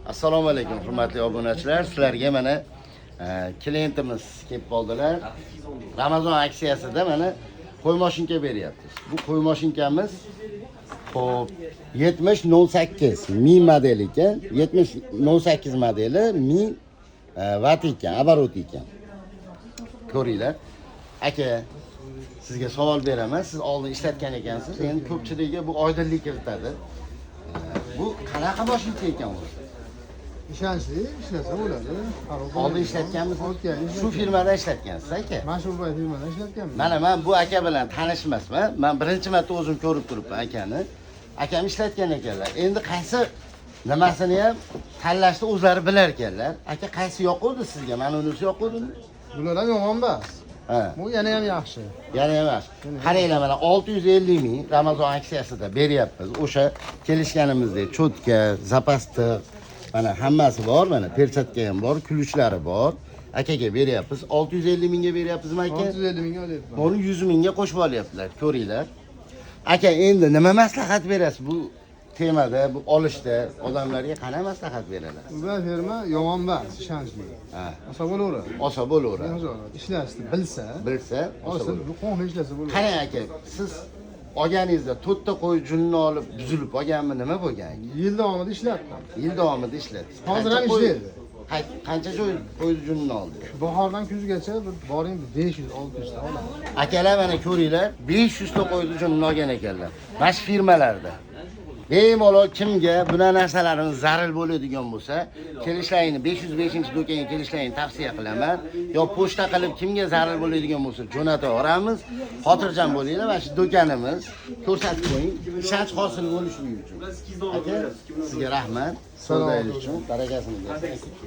Assalomu alaykum, hurmatli obunachilar. Sizlarga mana klientimiz kelib qoldilar. Ramazon aksiyasida mana qo'y mashinka beryapmiz. Bu qo'y mashinkamiz, xo'p, 7008 Mi model ekan. 7008 modeli 1000 vatt ekan, оборот ekan. Ko'ringlar. Aka, sizga savol beraman. Siz oldin ishlatgan ekansiz. Endi ko'pchiligiga bu oydinlik kiritadi. Bu qanaqa mashinka ekan o'zi? Ishonchli, ishlasa bo'ladi. Xarob Oldin bo'lmaydi. ishlatganmisiz? O'tgan yil. Shu firmada ishlatgansiz, aka? Mana shu firmada ishlatganman. Mana men bu aka bilan tanishmasman. Men birinchi marta o'zim ko'rib turibman akani. Akam ishlatgan ekanlar. Endi qaysi nimasini ham tanlashni o'zlari bilar ekanlar. Aka, qaysi yoquvdi sizga? Mana unisi yoquvdimi? Bular ham yomon emas. Ha. Bu yana ham yaxshi. Yana emas. Qaranglar, mana 650 ming Ramazon aksiyasida beryapmiz. O'sha kelishganimizdek чётка, запас tig', mana hammasi bor, mana перчатка ham bor, ключ lari bor. Akaga beryapmiz. 650 mingga beryapmizmi, aka? 650 mingga olyapman. Buni 100 mingga qo'shib olyaptilar, ko'ringlar. Aka, endi nima maslahat berasiz bu temada, bu olishda odamlarga qanday maslahat berasiz? Bu firma yomon emas, ishonchli. Ha, Olsa bo'laveradi. Olsa bo'laveradi. Olsa bo'ladi. Ishlashni bilsa, Bilsa, olsa olsa bo'laveradi. Bu qo'ng'ir ishlasa bo'ladi. Qarang aka, siz olganingizda to'rtta qo'y junini olib buzilib olganmi, nima bo'lgan? Yil davomida ishlatdim. Yil davomida ishlatdingiz. Hozir Qancha ham qo'y- ishlaydi. Qancha joy qo'y junini oldingiz? Bahordan kuzgacha bir boring 500-600 ta oladi. Akalar, mana ko'ringlar, 500 ta qo'yni junini olgan ekanlar. Mana shu firmalarda. Bemalol kimga bunaqa narsalarimiz zarur bo'ladigan bo'lsa, kelishlaringni 505-do'konga kelishlaringni tavsiya qilaman. Yo pochta qilib kimga zarur bo'ladigan bo'lsa, jo'nataveramiz. Xotirjam bo'linglar, mana shu do'konimiz ko'rsatib qo'ying. Ishonch hosil bo'lishi uchun. Aka, sizga rahmat. Savdoyingiz uchun barakasini bersin.